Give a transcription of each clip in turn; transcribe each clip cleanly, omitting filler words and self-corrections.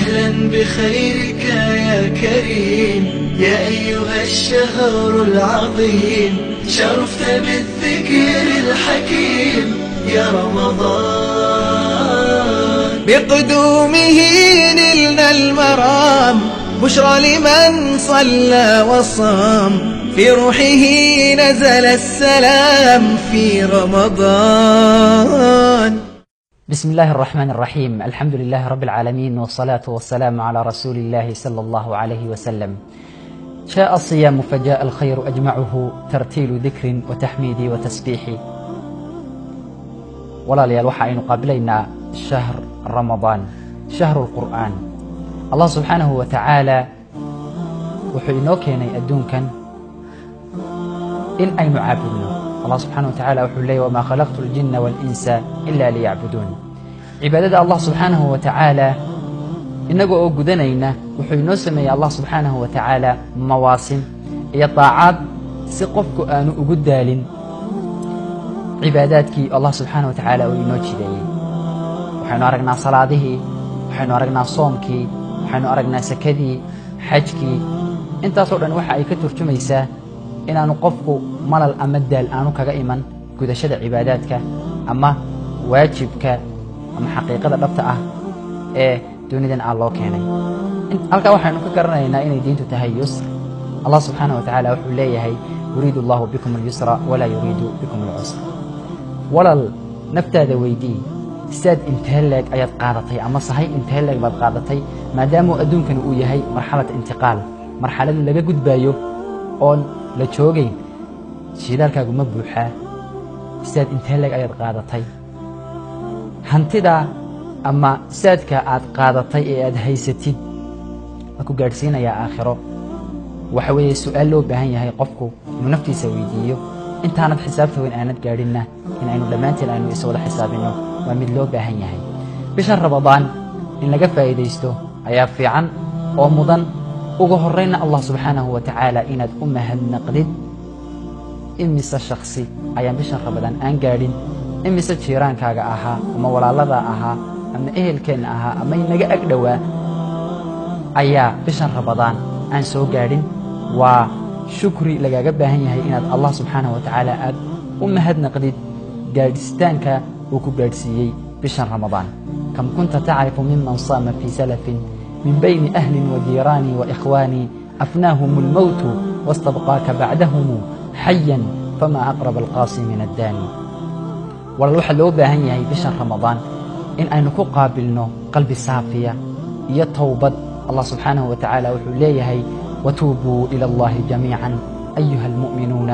أهلا بخيرك يا كريم، يا أيها الشهر العظيم، شرفت بالذكر الحكيم يا رمضان. بقدومه نلنا المرام، بشرى لمن صلى وصام، في روحه نزل السلام في رمضان. بسم الله الرحمن الرحيم، الحمد لله رب العالمين، والصلاة والسلام على رسول الله صلى الله عليه وسلم. شاء الصيام فجاء الخير أجمعه، ترتيل ذكر وتحميد وتسبيح. Walaalayaal, waxa aynu qaabilaynaa شهر رمضان، شهر القرآن. Allah subxaanahu wa tacaala wuxuu inoo keenay adduunkan in aynu caabudno. Allah subxaanahu wa tacaala wuxuu leeyay: وما خلقت الجن والإنس إلا ليعبدون. Cibaadada Allah subxaanahu wa tacaala innaga oo gudanayna, wuxuu inoo sameeyey Allah subxaanahu wa tacaala mawaasim iyo daacaad si qofku aanu ugu daalin cibaadaadkii Allah subxaanahu wa tacaala uu inoo jideeyey. Waxaynu aragnaa salaadihii, waxaynu aragnaa soomkii, waxaynu aragnaa sakadii, xajkii. Intaasoo dhan waxa ay ka turjumaysaa inaanu qofku malal ama daal aanu kaga iman gudashada cibaadaadka ama waajibka ama xaqiiqada dhabta ah ee dunidan aan loo keenay. Halkaa waxaynu ka garanaynaa inay diintu tahay yusr. Allah subxaanahu wa tacaala wuxuu leeyahay: يريد الله بكم اليسر ولا يريد بكم العسر. Walal, naftaada weydii: saad intee leeg ayaad qaadatay ama sahay intee leeg baad qaadatay, maadaamuu adduunkani uu yahay marxalad intiqaal, marxalad laga gudbaayo oon la joogayn? Shidaalkaagu ma buuxaa? Saad intee leeg ayaad qaadatay? Hantida ama saadka aad qaadatay ee aad haysatid ma ku gaadhsiinayaa aakhiro? Waxa weeye su-aal loo baahan yahay qofku inuu naftiisa weydiiyo. Intaanad xisaabta weyn aanad gaadhinna, in aynu dhammaanteen aynu is wada xisaabinno waa mid loo baahan yahay. Bisha Ramadaan in laga faa'iidaysto ayaa fiican oo mudan. Ugu horraynna, Allah subxaanahu wa tacaala inaad u mahadnaqdid. Imise shaksi ayaan bisha Ramadaan aan gaadhin? Imise jiiraankaaga ahaa ama walaalada ahaa ama ehelkeenna ahaa ama inaga ag dhowaa ayaa bishan Ramadaan aan soo gaadhin? Waa shukri lagaaga baahan yahay inaad Allah subxaanahu wa tacaala aad u mahadnaqdid gaadhsitaanka uu ku gaadhsiiyey bishan Ramadaan. كم كنت تعرف ممن صام في سلف من بين أهل وجيران وإخوان، أفناهم الموت واستبقاك بعدهم حيا، فما أقرب القاصي من الداني. Walaal, waxaa loo baahan yahay bishan Ramadaan in aynu ku qaabilno qalbi saafiya iyo towbad. Allah subxaanahu wa tacaala wuxuu leeyahay: وتوبوا إلى الله جميعا أيها المؤمنون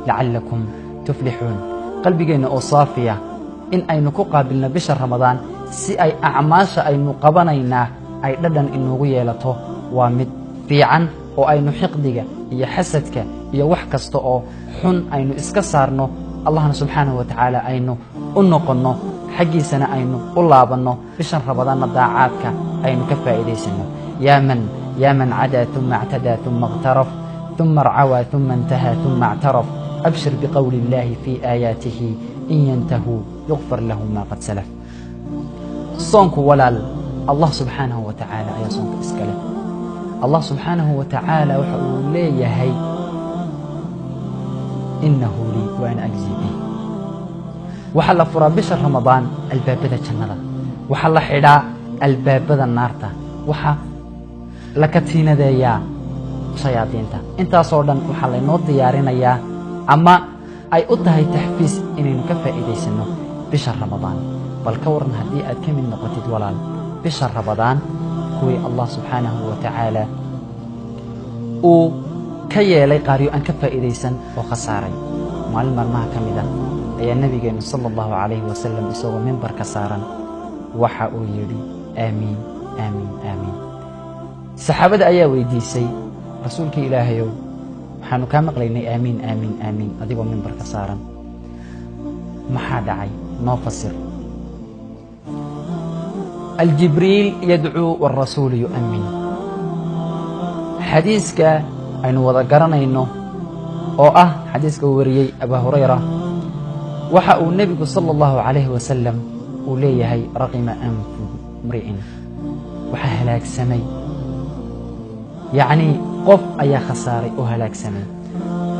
لعلكم تفلحون. Qalbigeenna oo saafiya in aynu ku qaabilno bisha Ramadaan si ay acmaasha aynu qabanaynaa ay dhadhan inoogu yeelato waa mid fiican, oo aynu xiqdiga iyo xasadka iyo wax kasta oo xun aynu iska saarno, Allahna subxaanahu wa tacaala aynu u noqonno, xaggiisana aynu u laabanno, bishan Ramadaanna daacaadka aynu ka faa'iidaysanno. يا من يا من عدا ثم اعتدى ثم اغترف، ثم ارعوى ثم انتهى ثم اعترف، أبشر بقول الله في آياته: إن ينتهوا يغفر لهم ما قد سلف. Soonku, walaal, Allah subxaanahu wa tacaala ayaa soonka iska leh. Allah subxaanahu wa tacaala waxa uu leeyahay: إنه لي وأنا أجزي به. Waxaa la furaa bisha Ramadaan albaabada jannada, waxaa la xidhaa albaabada naarta, waxaa la katiinadeeyaa shayaadiinta. Intaasoo dhan waxaa laynoo diyaarinayaa ama ay u tahay taxfiis inaynu ka faa'iidaysanno bisha Ramadaan. Bal ka waran haddii aad ka mid noqotid, walaal, bisha Ramadaan kuwii Allah subxaanahu wa tacaala uu ka yeelay qaaryo aan ka faa'iidaysan oo khasaaray? Maalin maalmaha ka mid ah ayaa Nebigeennu sala allahu calayhi wasalam isagoo mimbarka saaran waxa uu yidhi: "Aamiin, aamiin, aamiin." Saxaabada ayaa weydiisay: "Rasuulkii Ilaahayow, waxaanu kaa maqlaynay aamiin, aamiin, aamiin adigoo mimbarka saaran. Maxaa dhacay? Noo fasir." الجبريل يدعو والرسول يؤمن. Xadiiska aynu wada garanayno oo ah xadiiska uu wariyey Abaa Hurayra, waxa uu Nebigu sala allahu calayhi wasalam uu leeyahay: رغم أنف امرئ, waxaa halaagsamay. halaagsamay. Yacnii qof ayaa khasaaray oo halaagsamay.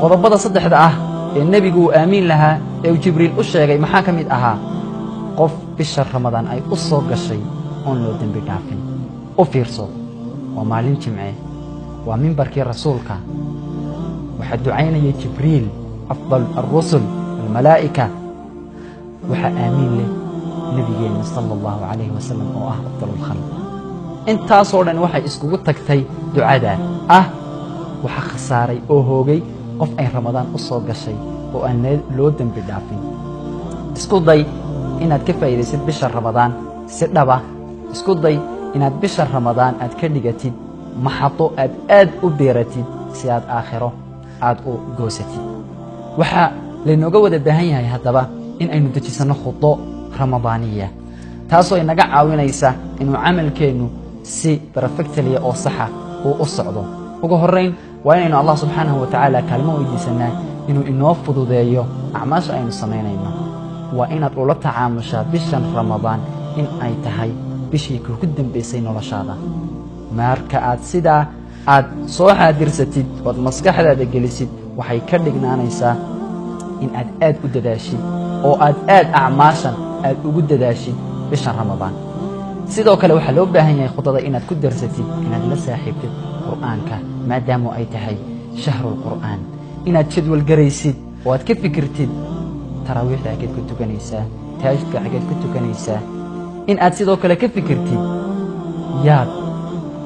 Qodobada saddexda ah ee nebigu uu aamiin lahaa ee uu Jibriil u sheegay maxaa ka mid ahaa? Qof bisha Ramadaan ay u soo gashay oon loo dembi dhaafin. U fiirso, waa maalin Jimce, waa mimbarkii Rasuulka, waxaa ducaynaya Jibriil, afdal alrusul almalaa'ika, waxaa aamiin leh nebigeenna sala allahu calayhi wasalam oo ah afdal alkhalq. Intaasoo dhan waxay iskugu tagtay ducada ah waxaa khasaaray oo hoogay qof ay Ramadaan u soo gashay oo aan loo dembi dhaafin. Isku day inaad ka faa'iidaysid bisha Ramadaan si dhaba. Isku day inaad bisha Ramadaan aad ka dhigatid maxado aad aad u beeratid si aad aakhiro aad u goosatid. Waxaa laynooga wada baahan yahay haddaba in aynu dejisanno khudo ramadaaniya, taasoo inaga caawinaysa inuu camalkeennu si perfectly oo saxa uu u socdo. Ugu horrayn waa inaynu Allah subxaanahu wa tacaala kaalmo weydiisanaa inuu inoo fududeeyo acmaasha aynu samaynayno. Waa inaad ula tacaamushaa bishan Ramadaan in ay tahay bishii kugu dambaysay noloshaada. Marka aad sidaa aad soo xaadirsatid ood maskaxdaada gelisid, waxay ka dhignaanaysaa in aad aad u dadaashid oo aad aad acmaashan aad ugu dadaashid bishan Ramadaan. Sidoo kale waxaa loo baahan yahay khudada inaad ku darsatid inaad la saaxiibtid Qur'aanka, maadaamu ay tahay shahrulqur'aan, inaad jadwal garaysid oo aad ka fikirtid taraawiixda xaggeed ku tukanaysaa, taajidka xaggeed ku tukanaysaa, in aad sidoo kale ka fikirtid yaad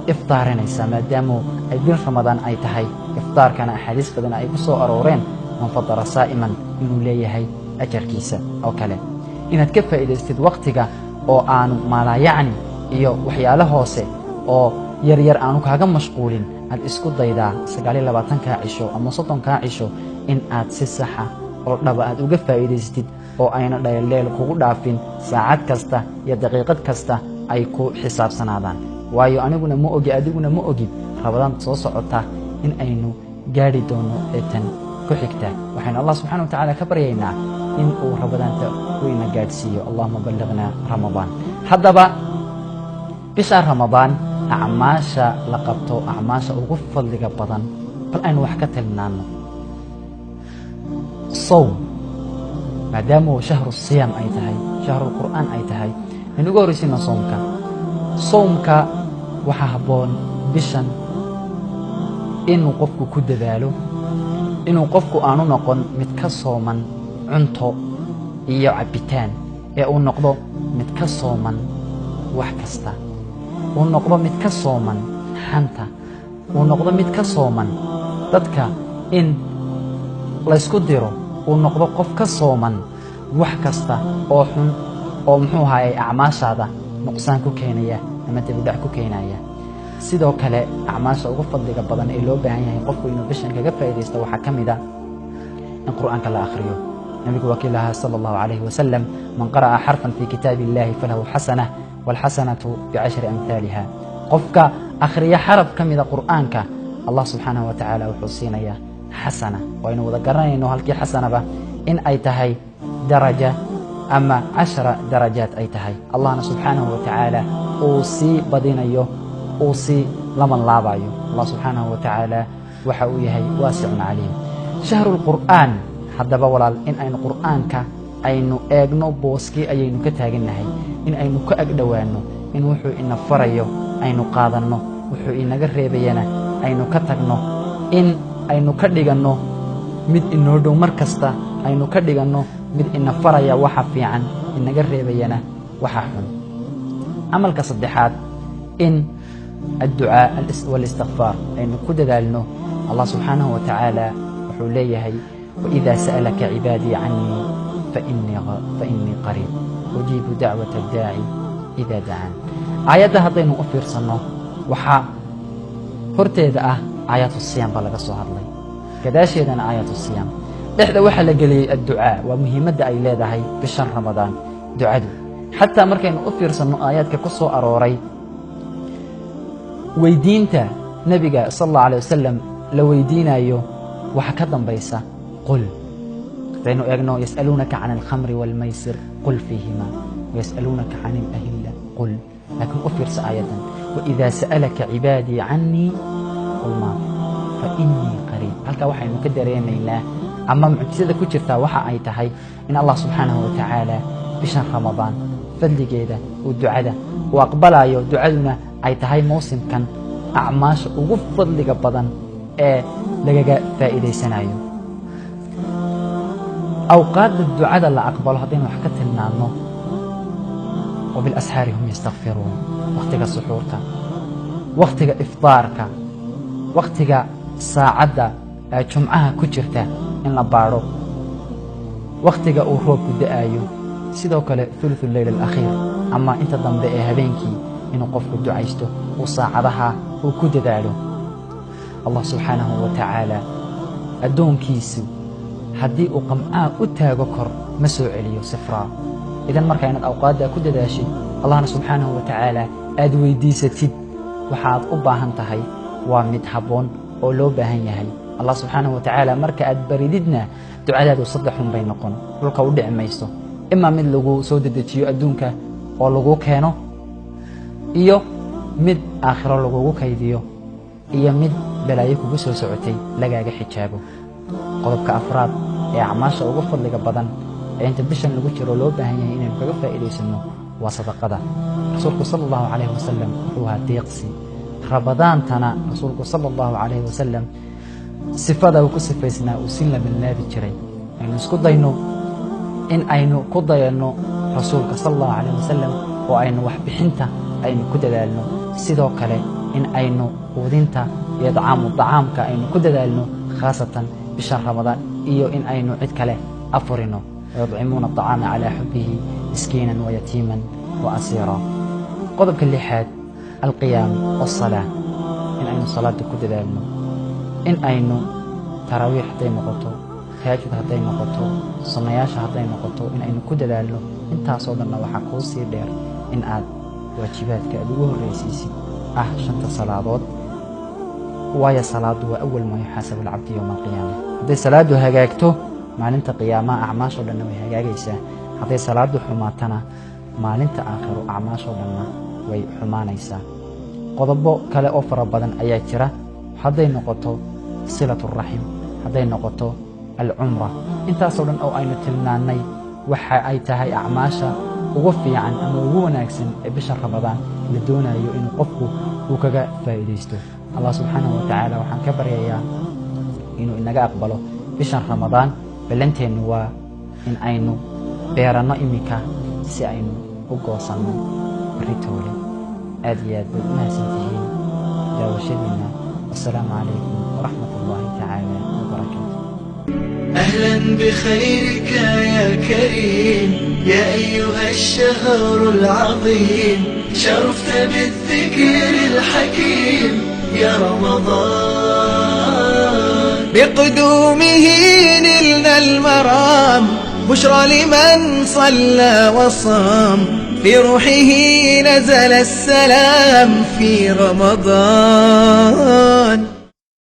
iftaarinaysaa, maadaamu ay bil Ramadaan ay tahay. Iftaarkana axaadiis badan ay ku soo arooreen man fadara saa'iman inuu leeyahay ajarkiisa oo kale. Inaad ka faa'iidaystid wakhtiga oo aanu maalaayacni iyo waxyaalo hoose oo yaryar aanu kaaga mashquulin, aad isku daydaa 29-kaa cisho ama 30-kaa cisho in aad si saxa oo dhaba aad uga faa'iidaystid oo ayna dheeldheel kugu dhaafin, saacad kasta iyo daqiiqad kasta ay ku xisaabsanaadaan. Waayo aniguna ma ogi, adiguna ma ogid Rabadaan soo socota in aynu gaadhi doono ee tan ku xigta. Waxaynu Allah subxana wa tacaala ka baryaynaa in uu Rabadaanta uu ina gaadhsiiyo. Allahuma balliqnaa Ramadaan. Haddaba bisha Ramadaan acmaasha la qabto, acmaasha ugu fadliga badan, bal aynu wax ka tilmaano. Sawm, maadaama shahru siyaam ay tahay, shahrulqur'aan ay tahay, aynu uga horreysayna soomka. Soomka waxaa habboon bishan inuu qofku ku dadaalo inuu qofku aanu noqon mid ka sooman cunto iyo cabbitaan, ee uu noqdo mid ka sooman wax kasta, uu noqdo mid ka sooman xanta, uu noqdo mid ka sooman dadka in laysku diro, uu noqdo qof ka sooman wax kasta oo xun oo muxuu ahaayey acmaashaada nuqsaan ku keenaya ama dibudhac ku keenaya. Sidoo kale acmaasha ugu fadliga badan ee loo baahan yahay qofku inuu bishan kaga faa'iidaysto waxaa ka mid a in Qur'aanka la akhriyo. Nabigu waa kii lahaa sala allahu calayhi wasalam: man qara'a xarfan fii kitaabi illahi falahu xasana, waalxasanatu bicashri amhaaliha. Qofka akhriya xaraf ka mida Qur'aanka, Allah subxaanahu wa tacaala wuxuu siinayaa xasana. Waynu wada garanayno halkii xasanaba in ay tahay daraja ama 10 darajaad ay tahay, Allahna subxaanahu wa tacaala uu sii badinayo, uu sii laman laabayo. Allah subxaanahu wa tacaala waxa uu yahay waasicun caliim. Shahrulqur'aan haddaba walaal, in aynu Qur'aanka aynu eegno booskii ayaynu ka taagannahay, in aynu ka agdhowaanno, in wuxuu ina farayo aynu qaadanno, wuxuu inaga reebayana aynu ka tagno, in aynu ka dhiganno mid inoo dhow mar kasta, aynu ka dhiganno mid ina faraya waxa fiican, inaga reebayana waxa xun. Camalka saddexaad, in adducaa walistikfaar aynu ku dadaalno. Allah subxaanahu wa tacaala wuxuu leeyahay: waidaa sa'alaka cibaadii canii fainii qariib ujiibu dacwata addaaci idaa dacaan. Aayadda haddaynu u fiirsanno, waxaa horteeda ah aayaatu siyaam baa laga soo hadlay, gadaasheedana aayaatu siyaam, dhexda waxaa la geliyey adducaa. Waa muhiimadda ay leedahay bishan Ramadaan ducadu. Xataa markaynu u fiirsanno aayaadka ku soo arooray weydiinta nebiga sala allahu alay wasalam la weydiinayo, waxa ka dambaysa qul. Haddaynu eegno: yas'aluunaka can alkhamri waalmaysir qul fiihima, wayas'aluunaka can alahilla qul. Laakiin u fiirsa aayaddan, Waidaa sa'alaka cibaadii cannii qul maa fa innii qariib. Halkaa waxaynu ka dareemaynaa ama mucjisada ku jirtaa waxa ay tahay in Allah subxaanahu wa tacaala bishan Ramadaan fadligeeda uu ducada uu aqbalayo, ducaduna ay tahay mawsimkan acmaasha ugu fadliga badan ee lagaga faa'iidaysanayo. Awqaadda ducada la aqbalo haddaynu wax ka tilmaanno, wabilasxaari hum yastakfiruun, wakhtiga suxuurta, wakhtiga ifdaarka, wakhtiga saacadda ee jumcaha ku jirta in la baadho, wakhtiga uu roobku da'ayo, sidoo kale thuluthu leyl alakhiir ama inta dambe ee habeenkii inuu qofku ducaysto, uu saacadaha uu ku dadaalo. Allah subxaanahu wa tacaala addoonkiisu haddii uu qamcaa u taago kor ma soo celiyo sifraa. Idan markaa inaad awqaadda ku dadaashid, Allahna subxaanahu wa tacaala aad weydiisatid waxaad u baahan tahay, waa mid habboon oo loo baahan yahay. Allah subxaanahu wa tacaala marka aad barididna ducadaadu saddexun bay noqon, dhulka u dhici mayso: imaa mid lagu soo dedejiyo adduunka oo lagu keeno, iyo mid aakhiro lagugu kaydiyo, iyo mid balaayo kugu soo socotay lagaaga xijaabo. Qodobka afraad ee acmaasha ugu fadliga badan ee inta bishan lagu jiro loo baahan yahay inaynu kaga faa'iidaysano waa sadaqada. Rasuulku sala allahu calayhi wasalam wuxuu ahaa deeqsi. Ramadaantana rasuulku sala allahu calayhi wasalam sifada uu ku sifaysnaa uu si labanlaabi jiray. Aynu isku dayno in aynu ku dayanno rasuulka sala allahu calayhi wasalam oo aynu waxbixinta aynu ku dadaalno, sidoo kale in aynu quudinta iyo dacaamu dacaamka aynu ku dadaalno, khaasatan bisha Ramadaan, iyo in aynu cid kale afurino. Wayudcimuuna aطacaama calaa xubihi miskiinan wayatiiman wa asiira. Qodobka lixaad, alqiyaam wasalaa, in aynu salaada ku dadaalno, in aynu taraawiix hadday noqoto, taajud hadday noqoto, sunnayaasha hadday noqoto, in aynu ku dadaalno. Intaasoo dhanna waxaa kuu sii dheer in aad waajibaadka aad ugu horraysiisid ah shanta salaadood, waayo salaadu waa awal maa yuxaasabu alcabdu yowma alqiyaama. Hadday salaadu hagaagto, maalinta qiyaamaha acmaashoo dhanna way hagaagaysaa. Hadday salaadu xumaatana, maalinta aakhiro acmaashoo dhanna way xumaanaysaa. Qodobo kale oo fara badan ayaa jira, hadday noqoto silaturaxim, hadday noqoto alcumra. Intaasoo dhan oo aynu tilmaannay waxa ay tahay acmaasha ugu fiican ama ugu wanaagsan ee bisha Ramadaan la doonayo inuu qofku uu kaga faa'iidaysto. Allah subxaanahu wa tacaala waxaan ka baryayaa inuu inaga aqbalo bishan Ramadaan. Ballanteennu waa in aynu beeranno iminka si aynu u goosanno beritoole. Aad iyo aad baad u mahadsan tihiin daawashadiinna. Wassalaamu calaykum waraxmat ullaahi tacaala wabarakaatu. أهلا بخيرك يا كريم، يا أيها الشهر العظيم، شرفت بالذكر الحكيم يا رمضان. بقدومه نلنا المرام، بشرى لمن صلى وصام، في روحه نزل السلام في رمضان.